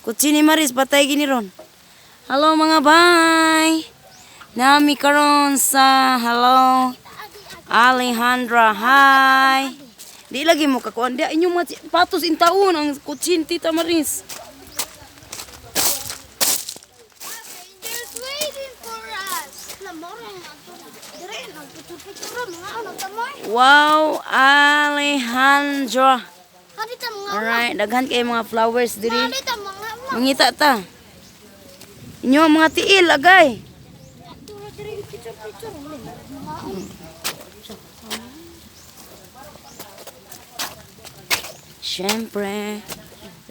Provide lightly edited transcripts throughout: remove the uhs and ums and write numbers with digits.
Kutsi ni Maris, patay gini ron. Hello mga bay. Nami karon sa hello Alejandra. Hi. Di lagi mo kakuan di inyong mga patos in taon ang kutsin Tita Maris. There's waiting for us. Wow, Alejandra. Alright, daghan kay mga flowers diri. Mangita ta. Inyo ang mga tiil agay. Siyempre,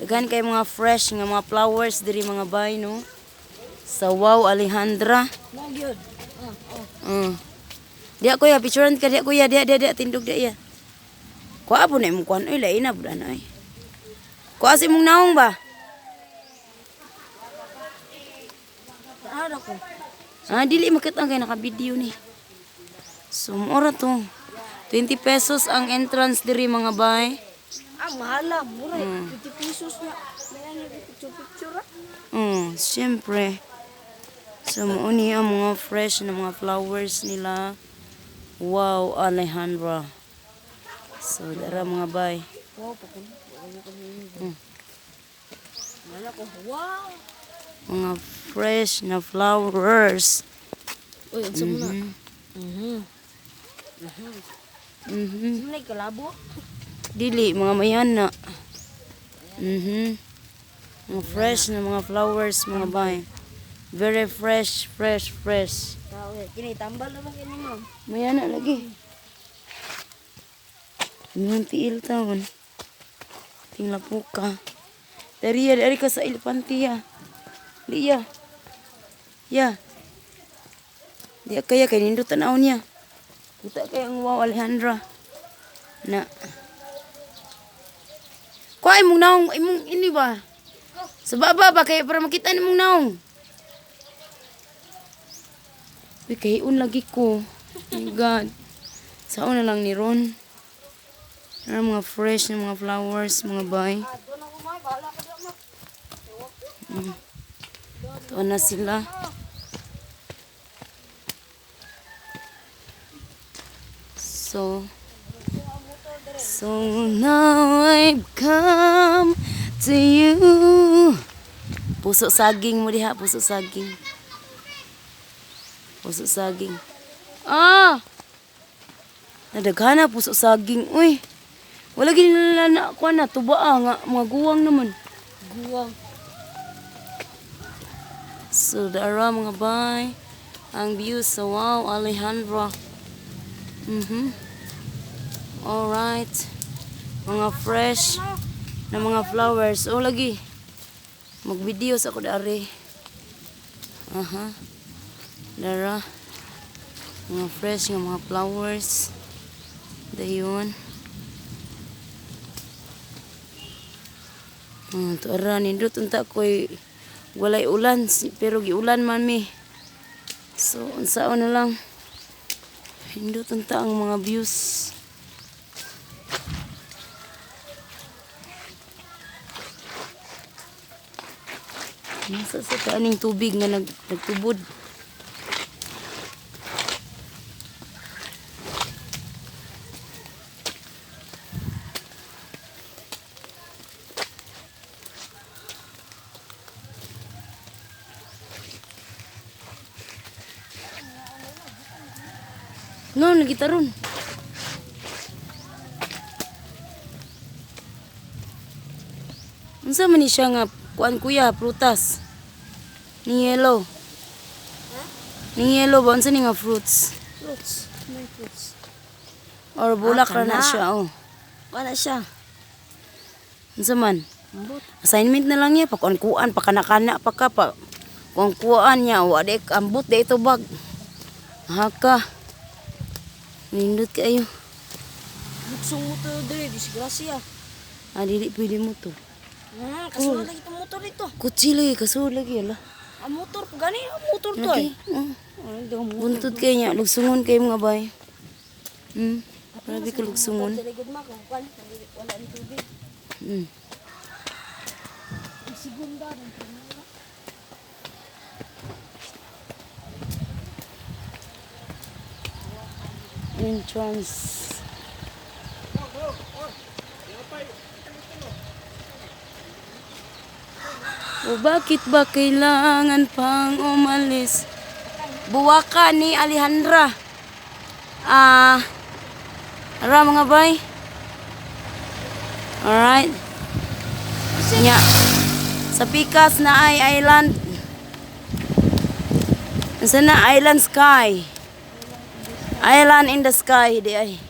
daghan kay mga fresh nga mga flowers diri mga bay no. Sa Wow Alejandra. Diya kuya, picturean ka diya kuya, diya diya diya tindog diya. Ya. Kuha po na imong kuan oy, lain na pud ana oy. Kuha sa imong naong ba? Ah, dili makita kay naka-video ni. So, mura to. 20 pesos ang entrance diri mga bay. Ah, mahal ah. Mura eh. 50 pesos na. May ano, picture-picture ah. Siyempre. So, mao ni ang mga fresh na mga flowers nila. Wow, Alejandra. So, dara mga bay. Wow, pakul. Wala ko. Wow. Mga fresh na flowers. Uy, unsa mo na? Mhm. Ano kalabo? Dili, mga mayana. Mga fresh na mga flowers, mga bay. Very fresh, fresh, fresh. Kini tambal na ba kini ma'am? Mayana lagi. Inyong tiil taon. Tingla po ka. Dari ya, dari ka sa elepante ya. Di ya. Ya. Di kaya kay nindot tanaw niya. Kita kay ang wow Alejandra. Na. Kuha imong naong, imong ini ba? Sa baba ba kay para makita nimong naong. Uy, kahiun lagi ko. Oh my God. Sao na lang ni Ron. Ano mga fresh na mga flowers, mga bay. Ito na sila. So now I've come to you. Puso saging mo diha, puso saging. Puso saging. Ah! Nadaghana puso saging. Uy! Wala gini nila na kuha na tuba ah, nga mga guwang naman. Guwang. So dara mga bay. Ang view sa wow Alejandra. Alright. Mga fresh na mga flowers. Oh lagi. Mag-video sa ako dari. Aha. Dara. Mga fresh nga mga flowers. Dayon. Tuara nindot unta ko'y walay ulan pero giulan man mi. So unsaon na lang. Nindot unta ang mga views. Nasa sa kaaning tubig nga nagtubod. No, nagitaron. Unsa man ni siya nga kuan kuya, prutas? Ni yellow. Ni yellow ba unsa ni nga fruits? Fruits. May fruits. Or bulak Ah, ra na kana. siya oh. Wala siya. Unsa man? Ambot. Assignment na lang niya pa kuan pa kana-kana pa ka pa kuan niya wa di ambot di ito bag. Haka. Nindot kayo. Buksong motor diri, disgrasya. Ah, dili pwede mo to. Kasunod lagi itong motor dito. Kutsi lagi, kasunod lagi, ala. Ang motor, gani ang motor to eh. Lagi. Oh. Ay, di ang motor. Buntod kayo niya, lugsungon kayo mga bay. Grabe ka lugsungon. Dili gud ma kung kwan, wala ni tubig. Segunda rin. Primera. Entrance. O bakit ba kailangan pang umalis? Buwaka ni Alejandra. Ara mga bay. Alright. Nya. Sa Pikas na ay island. Unsa na island sky? Island in the sky di ay.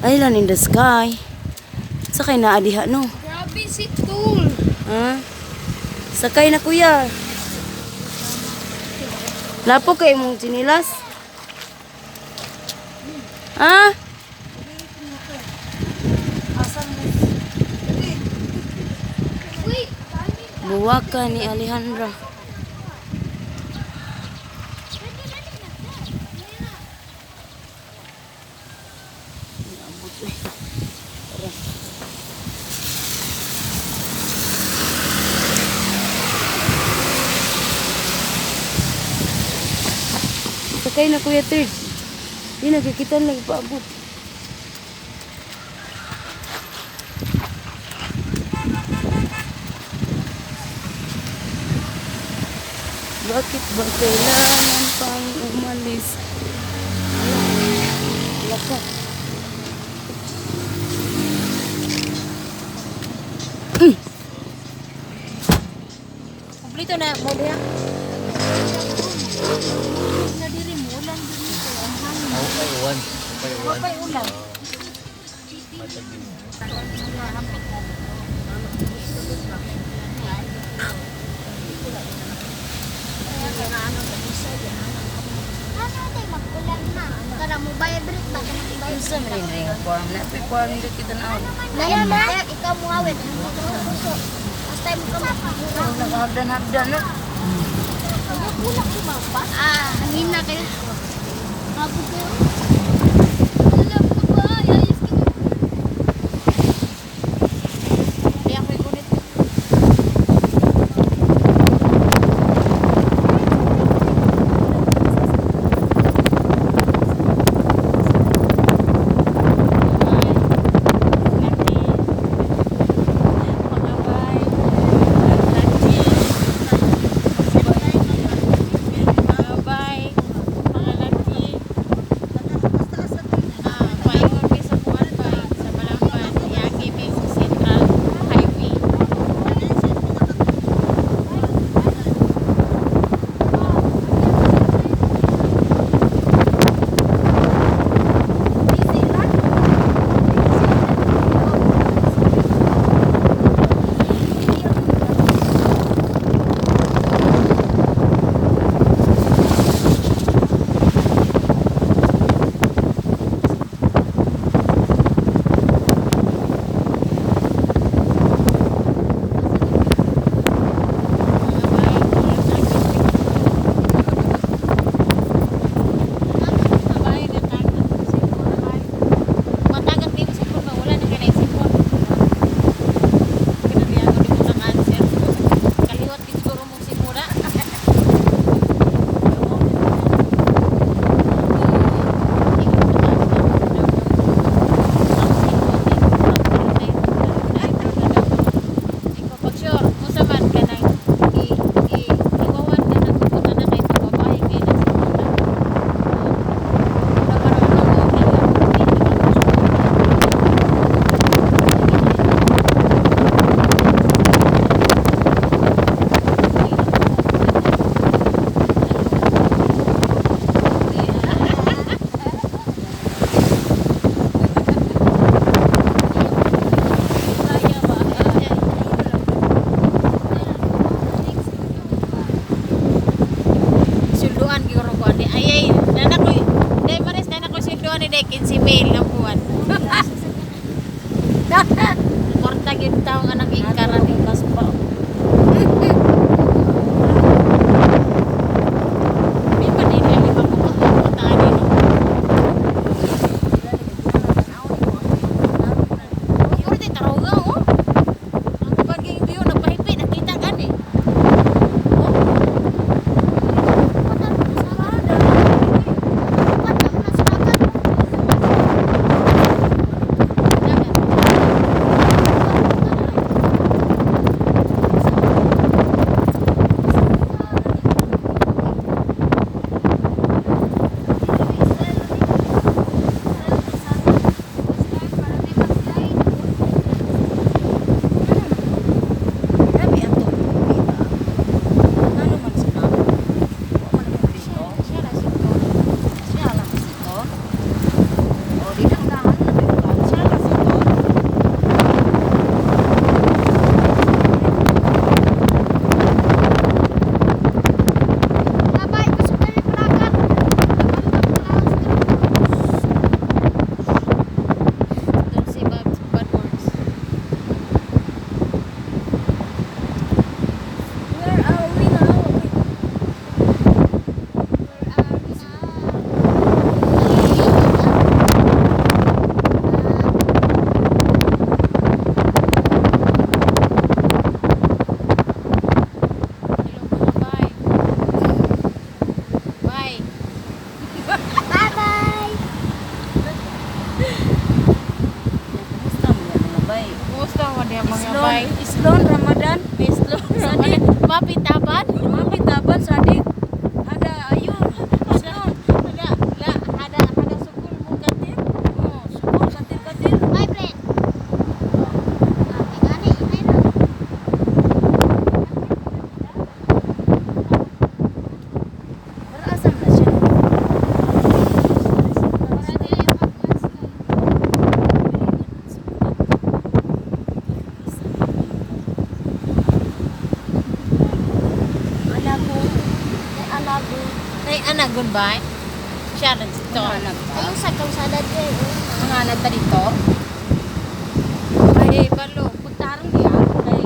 Island in the sky. Sakay na adiha no. Grabe si Tool. Ha? Sakay na, kuya. Lapo kay mong chinilas. Ha? Wait. Buwaka ni Alejandra. Sakay na, kuya, third. Di nagkikita lang paabot. Bakit ba kailangan pang umalis? Wala ka. Kompleto na mo diha. Na diri mo ulan diri kay ang hangin. Okay, uwan. Okay, uwan. Mapay ulan. Matag din. Ano tayo mag-ulan na? Tara mo vibrate ba? Unsa man rin ring form na may form di kita na. Naya na, ikaw mo awit. Puso. Basta mo ka Naghagdan-hagdan no. Ah, hangin na kayo. Hapon kayo. Alam ko ba? Ayos ka. Kaya ko gunit. Islon Ramadan. Islon. Sadik. Mapitaban. Mapitaban sadik. Hada ayun. Islon. Hada la hada hada sukul mo katir. Oh, sukul katir katir. My friend. Ah, may gani, inay na. Pero asam na siya. Para dili mag-landslide. Anago. Ay, anago. Nay anagon ba? Siya na dito. Ayun sa kalsada dyan. Oh. Mga anak ta dito. Ay, balo. Puntarong diya. Ay.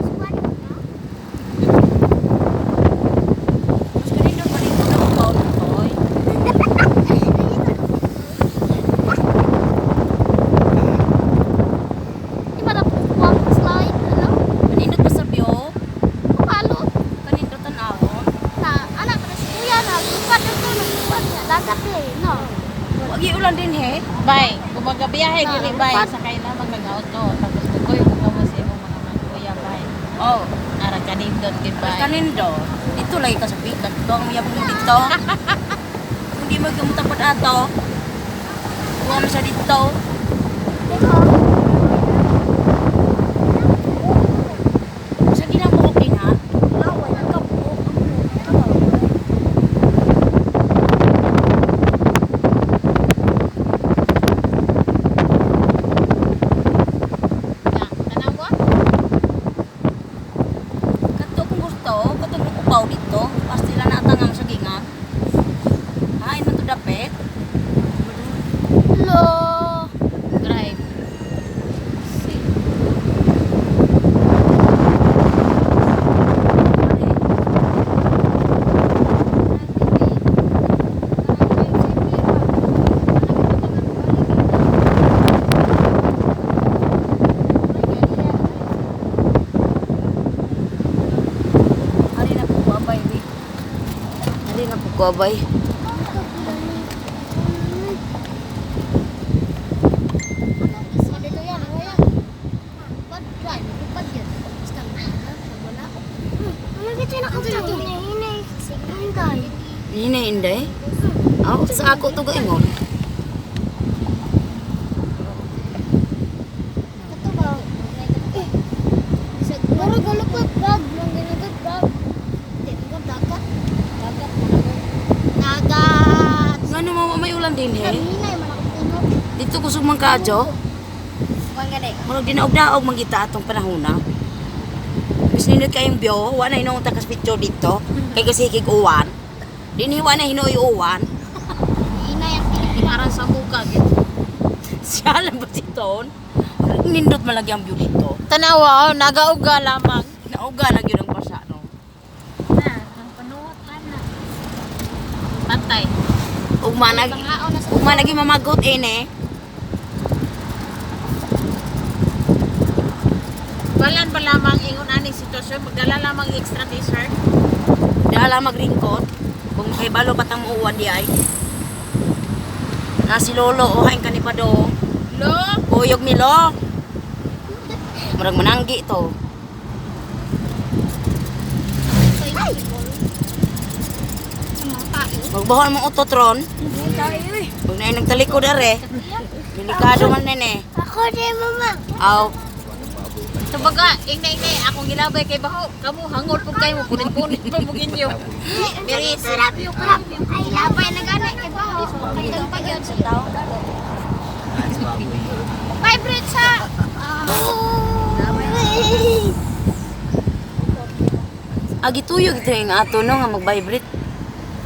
Suwan mo na. Mas kanino pa dito na upaw na toy. Di ba napukuha ang slide? Ano? Kanindot pa sa biyo. Palo. Kanindot tanawon. Na, anak na si kuya na. Lupad na to. Lupad na. Dagat eh. No. Wag ulan din he. Bay, kung magabiyahe dili bay, sakay na mag auto tapos kukoy mo kamo sa imong mga manguya bay. Oh, Ara kanindot gid bay. kanindot. Dito lagi ka sa pikat. Ito ang mayabong dito. Hindi mo gamutapod ato. Kuha mo siya dito. Diba? Sa ginang buhok din ha. Laway, ang kabuok. Na, tanawa? Kadto kung gusto, katong upaw dito. Pastila na atangang sa ginga. Hain man to dapit. Lo. Drive. Ari na po ko abay di. Ari na po ko abay. Hinay inday. Aw, sa ako to gaingon. Dagat. Ngano mo may ulan din he? Hinay man ako puno. Dito kusog man kaadyo. Kuan gani. Murag dinaog-daog man kita atong panahona. Bis nindot kayong biyo, wa na hinuong takas picture dito. Kay kasi hikig uwan. Dinhi wa na hinuoy uwan. Hinay ang Pilipinas. Parang sa muka gid. Siya lang ba dito? Murag nindot malagi ang view dito. Tanawa, oh, nagauga lamang. Nauga na gyud ang basa no. Na, ang panuot ana. Pantay. Ugma na Pangaon na sa ugma lagi mamagot ini. Balan pa lamang ingon ani sitwasyon, magdala lamang extra t-shirt. Dala magringkot. Kung makibalo patang muuwan di ay. Na si Lolo ohain kani pa do. Lo, Kuyog mi lo. Murag mananggi to. Ay! Sa mga tao. Magbaho mo utotron. Tayo eh. Kung na nagtalikod are. Delikado man nene. Ako din, mama. Aw, Tubaga, ingnay ingnay akong gilabay kay baho. Kamo hangol pud kayo, punit-punit pa mo ginyo. Very sarap yung crab. Ay, labay na gani. Kay baho. Kay pa yun sa tao. Vibrate sa... agi tuyog ito yung ato no nga mag-vibrate.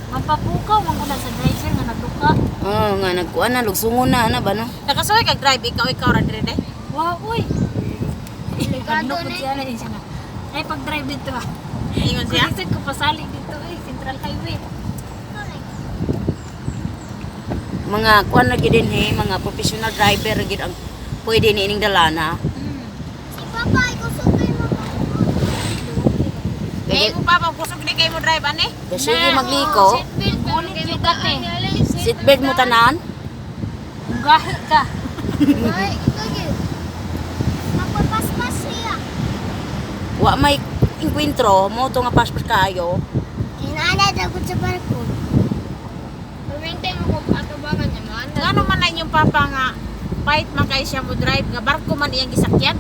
Mapapukaw man ko na sa driver nga natuka. Oh, nga nagkuan na lugsungon na ana ba no? Nakasuway kag drive ikaw ikaw ra dire de. Wow, uy. Delikado Ano na. siya na siya na. Ay, pag-drive dito ah. Ingon siya. Kulisod ko pasali dito eh, Central Highway. Mga kuan na gid din he, mga professional driver gid ang pwede ni ining dalana. Si Papa, ikaw sugay mo. Kay mo papa kusog ni kay mo drive ani. Kasi magliko, Ngunit yung dati. seatbelt mo tanan. Gahi ka. Ay, ikaw yun. Mapapaspas siya. Wa may enkwentro mo to nga paspas kayo. Kinana dagot sa barko. Pamintay mo kung atubangan niya man. Ngano man na inyong papa nga fight man kay siya mo drive nga barko man iyang gisakyan.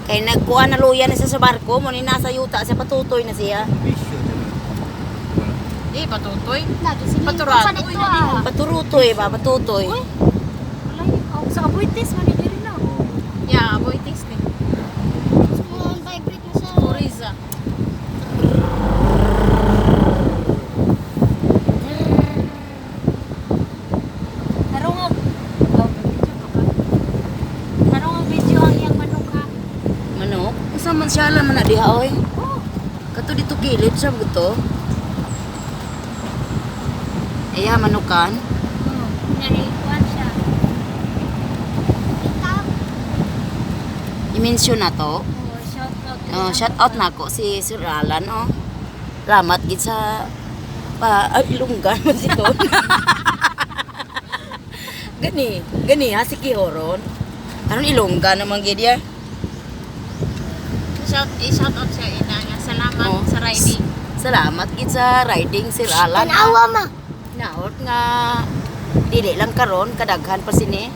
Kay nagkuha na luya na siya sa barko, mo ni nasa yuta siya patutoy na siya. Bisyo naman. Di patutoy. Lagi sila. Paturado, uy, ah. Paturutoy ba, patutoy. Wala yun. Oh, sa Aboites man diri na. Yeah, aboitis ni. Vibrate na siya. Puriza. Tarong ang oh, video ka ba? Tarong ang video ang iyang manok ha. Manok, unsa man siya man na diha oy. Kato dito kilid sa buto. Iya manukan. Oh, nalikuan siya. I-mention na to. Oh, shout out. Oh, shout out nako si Sir Alan oh. Salamat gid sa pa ay, ilonggan man si Ton. Gani, gani ha si Kihoron. Aron ilonggan naman gid ya. Shout i-shout out siya ina nga salamat Oh. sa riding. Salamat gid sa riding Sir Alan. Tanawa ma. Naot nga dili lang karon kadaghan pa sini.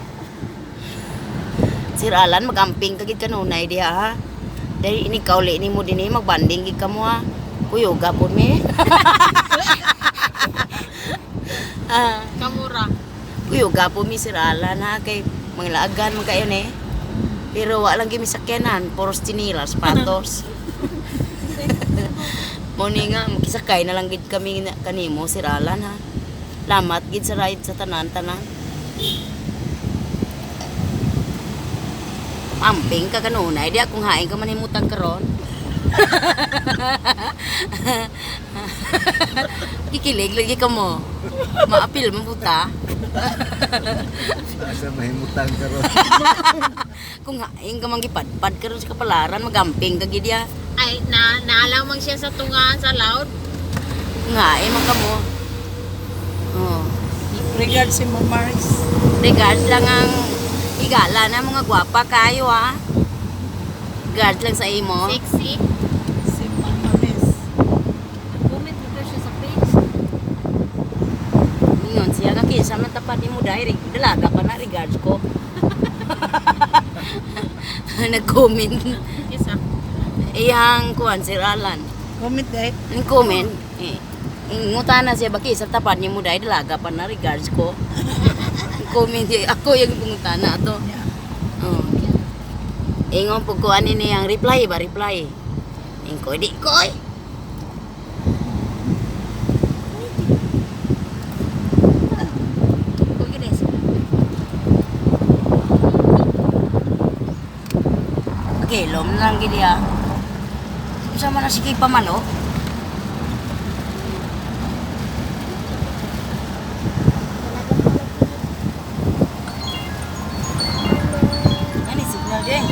Sir Alan magamping ka gid kanunay diha ha. Dahil ini kauli nimo dinhi magbanding gid kamo ha. Kuyog gapon mi. Ah, Kamura. kuyog gapon mi Sir Alan ha kay manglaagan man kayo ni. Pero wa lang gimi sakyanan, puros tsinilas, patos. Mo ni nga makisakay na lang gid kami kanimo Sir Alan ha. Lamat gid sa ride sa tanan-tanan. Amping ka kanunay, di akong hain ka manhimutang karon. Kikilig lagi ka mo. Maapil man puta. Asa mahimutang karon. Kung hain ka manggipadpad karon sa kapalaran, magamping ka gid ya. Ay na naalaw man siya sa tungaan sa loud. Kung hain man ka mo. Oh. Regards si Ma'am Maris. Regards lang ang higala na mga gwapa kayo ha. Regards lang sa imo. Sexy. Si Ma'am Maris. Comment mo siya sa page. Ingon siya nga kinsa man tapat nimo dai dalaga pa na regards ko. Nag-comment. Isa. Iyang kuan Sir Alan. Comment eh. Ang comment eh, ngutana siya ba kinsa tapat nimo dai dalaga pa na regards ko. Ang comment siya, ako yung pangutana ato. Oh. Ingon pug kuan ni ang reply ba reply. Ingko di ko oy. Kung gini siya. Okay, lom na lang gid ya. Unsa man na sige pamalo? Ani signal din.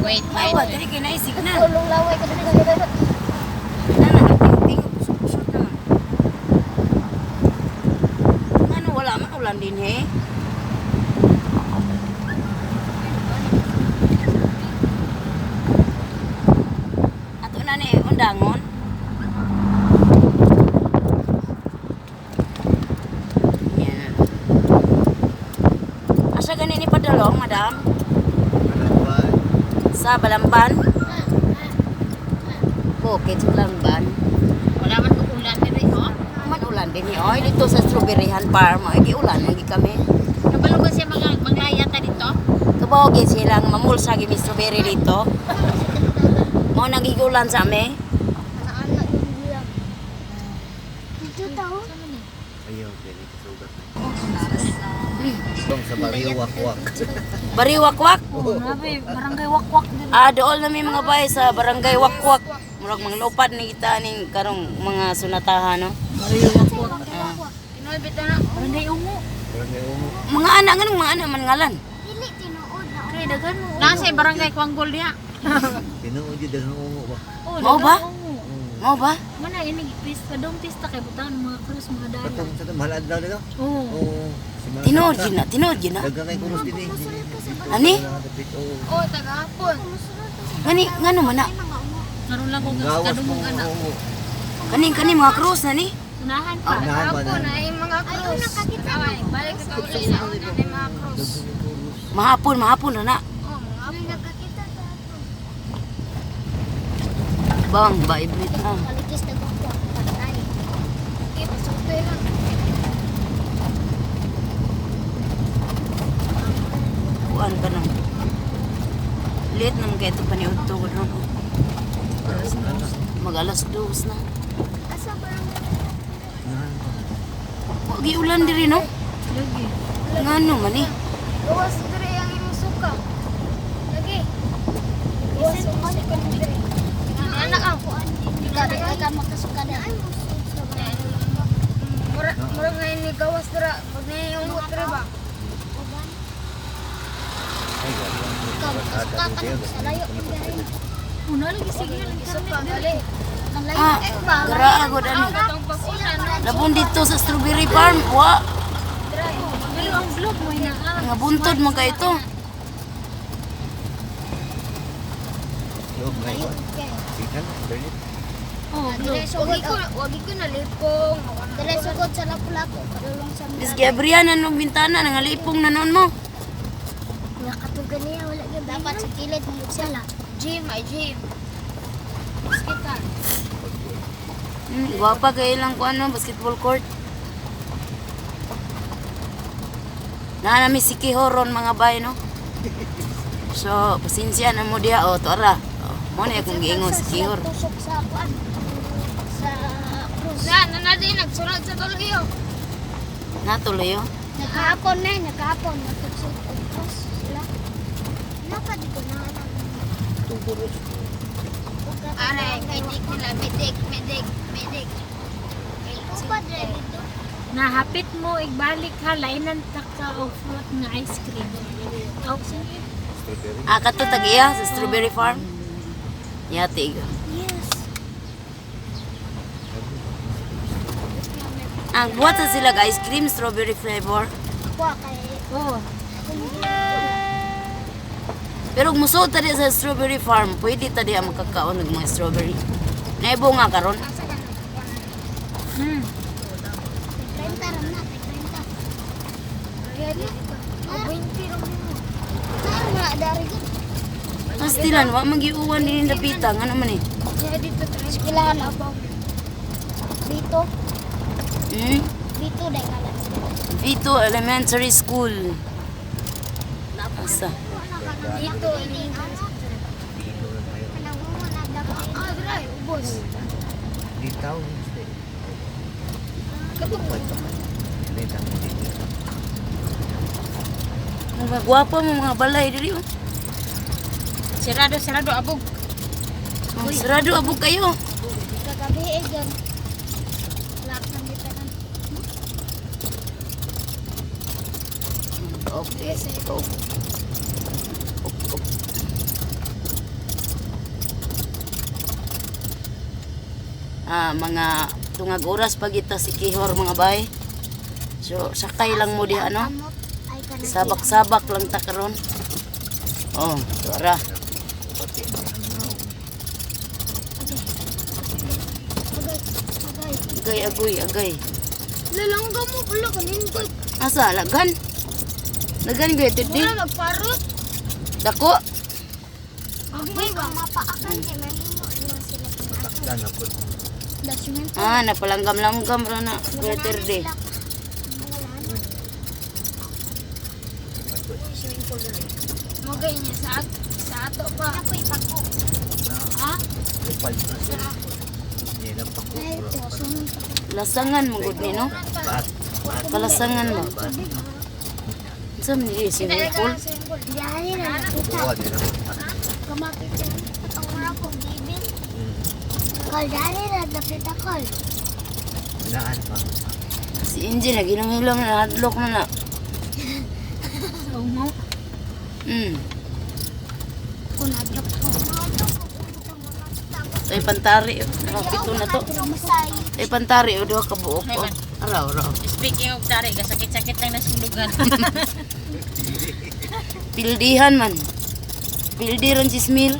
Wait, Ay, wait. ba, Wait. dili kay na signal. Tulong laway ka sa Na nagating pusod-pusod naman. Ano wala man ulan din he. Ato na ni undangon. Yan. Asa gani ni padalong, madam? Balamban. Sa Balamban? Bukid sa Balamban. Wala man ko ulan diri oh. Man ulan din ni oy dito sa Strawberryhan Farm. Oy giulan lagi kami. Kabalo ba siya mga manglaya ta dito? Kabog sila nga mamulsa gi strawberry dito. Mo nang gigulan sa ame. Anak-anak yung bilang. Dito tao. Ayaw, kaya kasugat na. Tong sa barrio wakwak. Bariwakwak. Oh, grabe, barangay wakwak din. Ah, dool na may mga bay sa barangay Wakwak. Murag mga lupad ni kita ning karong mga sunatahan no. Tinoy bitaw na. Barangay Ungo. Barangay Ungo. Mga anak nganong mga anak man ngalan. Dili tinuod na. Kay daghan mo. Nasa barangay Kwanggol diha. Tinuod yun daghang ungo ba? Oh, Mao ba? daghan ungo. Mao ba? Mana ini pista dong pista kay butangan mga krus mga dala. Katong sa mahal adlaw nito. Oh. Oo. Si Mga Tinuod yun na, tinuod yun na. Daghang kay kuros din eh. Ani? Oo. Oh, tagahapon. Ngani ngano man na? Mga Karon lang ko Gawas kadungog mo. anak. Oo. Kaning kani mga cross na ni. Unahan pa. Unahan pa na. Ay, mga cross. Ay, nakakita na. Balik sa uli na. Ay, mga cross. Mahapon, mahapon na na. Oh, mga Ay, nakakita ta. Bang, vibrate na. Kalikis na ko. Patay. Okay, pasok tayo lang. Kuan ka nang. Late naman kaya ito paniud to ko no. Mag 2:00 na. Asa ba ang Unahan pa. Wag ulan diri no. Lagi. Ngano man eh. Gawas diri ang imong suka. Lagi. Gawas ang suka diri. Anak ang Gabi ka makasuka na. Mura mura nga ni gawas dira pag naiungot diri ba. Ay, gawas. Ikaw makasuka ka na sa layo. Una lagi sige lang Suka gali. Ah, garaa gud ani. Labon dito sa strawberry farm. Wa, Pero ang vlog mo inaa. nga buntod man kay ito. Loob na ikaw. Signal, internet. Oh, vlog. Wagi ko wagi ko nalipong. Dire sugod sa lapu-lapu padulong sa Miss Gabriel, anong bintana nangalipong na noon mo? Nakatugan niya wala gyud. Dapat sa kilid mo sala. Gym ay gym. Basketball. Gwapa kay ilang kuan no, basketball court. Naa nami si Kihoron mga bay no. So, pasensya na mo diha o to ara. Oh, mo na akong giingon si Kihor. Tusok sa kuan. Sa krus. Na, na na din nagsunod sa tuloy. Natuloy oh. Nagkahapon na, nagkahapon nagtusok og krus sila. Napa dito na na. Itong buros. Aray, medic nila, medic, medic, medic. Upa dito. Nahapit mo igbalik ha lainan ta ka og fruit nga ice cream. Aw sige. Strawberry. Ah, kato tag-iya sa strawberry farm. Yati. Yes. Ang buhat sa sila ice cream strawberry flavor. Ako kay Oh, Pero kung musuot ta diha sa strawberry farm, pwede ta diha makakaon og mga strawberry. Naibo nga karon. 30 ram na, 30. Ah, 20 ram mo. Na, dari gud. Pastilan wa magiuwan din dapita ngano man eh. Dito eskwelahan abaw. Dito, Dito dai kala. Vito Elementary School. Asa? Dito Dito lang tayo. Ah, drai ubos. Dito. Hindi. Dito. Dito. Mga gwapa mo mga balay diri oh. Sirado, sirado abog. Oh, sarado abog kayo. Kagabi eh gan. Lahat ng dito. Okay. Go. Op, op. Ah, mga tungag oras pag ita si Kihor mga bay. So, sakay lang mo diha no. Amot ay kanang Sabak-sabak lang ta karon. Oh, ara. Pati ang mga Agay, agay. Agay, agoy, agay. Lalangga mo pala kanin ko. Asa lagan? Lagan gyud di. Wala magparot. Dako. Agay ba? Mapaakan kay mahimo na sila. Matakdan ako. Document. Ah, napalanggam-langgam ra na. Letter D. Magay niya sa sa ato pa. Ako ipako. Ha? Lupal na sila. Hindi lang pako. Lasangan mo gud ni no. Bat. Bat. Kalasangan mo. Bat. Unsa man ni swimming pool? Diyan na nakita. Buwan nila. Kamakit yan. Ang mura kong gibin. Kol, dali na nakita kol. Naan pa. Si Inji naginang-hilam na hadlok na na. So mo. Kung nadrop ko. Ay pantari. Oh, pito na to. Ay pantari o duha ka buok. Oh. Araw, araw. Speaking of tari, kasakit-sakit lang nasulugan. Pildihan man. Pildi ron si Smil.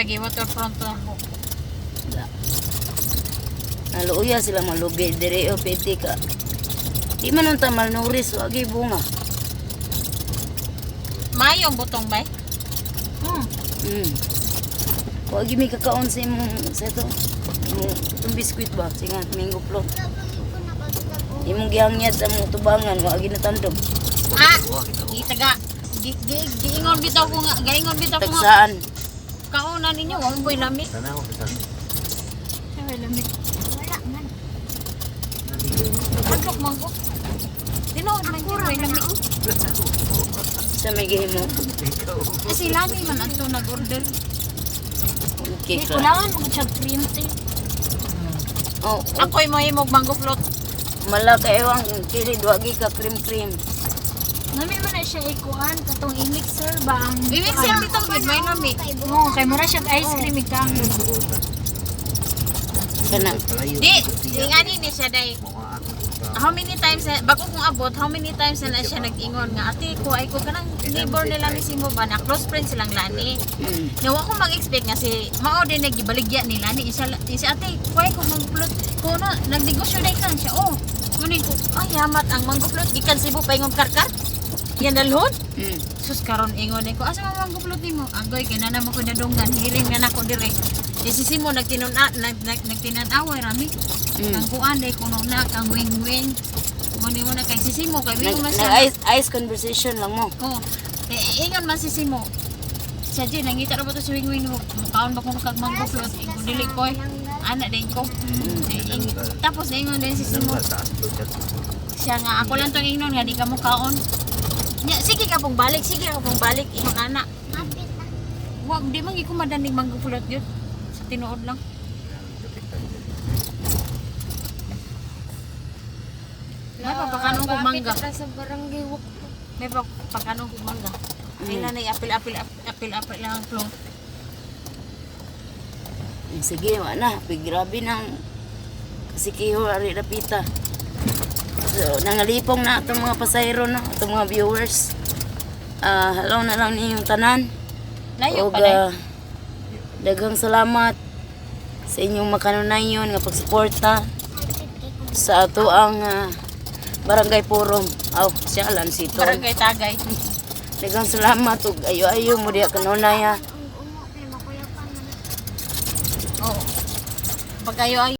gi waterfront na ako. Naluoya sila malugi dire o pwede ka. Di man unta malnourished, wa gyud bunga. Mayo ang butong bay. Wa gyud mi kakaon sa imong sa ito. Imong itong biskwit ba? Sige, mango float. Imong gihangyad sa imong tubangan, wa gyud natandog. Ah, gitaga. Gi gi giingon bitaw ko nga, gaingon bitaw ko nga. Tagsaan? Kauna ninyo, wa mo lami. Tanaw sa Wala man. Hadlok man ko. Tinuod man gyud way lami. Sa may gihimo. Ah, si Lani man adto nag-order. Okay Di ka. kulangan mo siya cream tea. Oh, Ako'y mahimog mango float. mala kayo ang kilid, wa gyud ka cream cream. Nami man na siya ikuan katong i-mixer ba ang I-mixer bitaw gyud may lami. Oo, kay mura siya ice cream ikang. Kana. Di, ingani ni siya day. How many times na, bago kong abot, how many times na, na siya nag-ingon nga, ate ko, ay ko, kanang neighbor nila ni Simo ba, na close friend silang Lani. Nawa ko mag-expect nga si, mao din nagibaligya nila ni isa, isa ate, ko ay ko mango float. Ko na, nagnegosyo day kan siya, oh. Ngunit ko, ay yamat ang mango float, gikan Cebu pa ingon karkar. Yan dalhon. Sus karon ingon ko, asa man mango float nimo? Agoy kay nana mo ko nadunggan, hiling na nako dire. Di si Simo nagtinun-a nag, nag, nagtinan-away rami. Ang kuan day kuno na kang wing-wing. Muni mo na kay si Simo kay Nag, wingon man nag siya. ice, ice conversation lang mo. Oh. Eh, ingon man si Simo. Siya di nangita ra ba to si wing-wing mo? Mukaon ba kuno kag mango float? Ingon dili ko. Eh. Ana din ko. Eh, tapos ingon din si Simo. Siya nga ako lang tong ingnon nga di ka mukaon. Nya sige ka pong balik, sige ka pong balik ingon ana. Hapit na. Wa di man gyud ko madanig mango float gyud. Sa tinuod lang. May papakanong kong mangga. Bakit ka sa barangay wak? May papakanong kong mangga. Kailan na apil apil apil apil lang ang float. Eh, sige, wa na. Pi, grabe nang kasi kiho ari lapita. So, nangalipong na itong mga pasahero no, itong mga viewers. Ah, hello na lang ninyong tanan. Layo Og, pa dai. daghang salamat sa inyong makanunayon nga pagsuporta sa ato ang Barangay Forum. Aw, siya lang si Tol. Barangay Tagay. Daghang salamat ug ayo-ayo mo diha kanunay ha. Ang umo kay makuyapan man. Oo. Pag ayo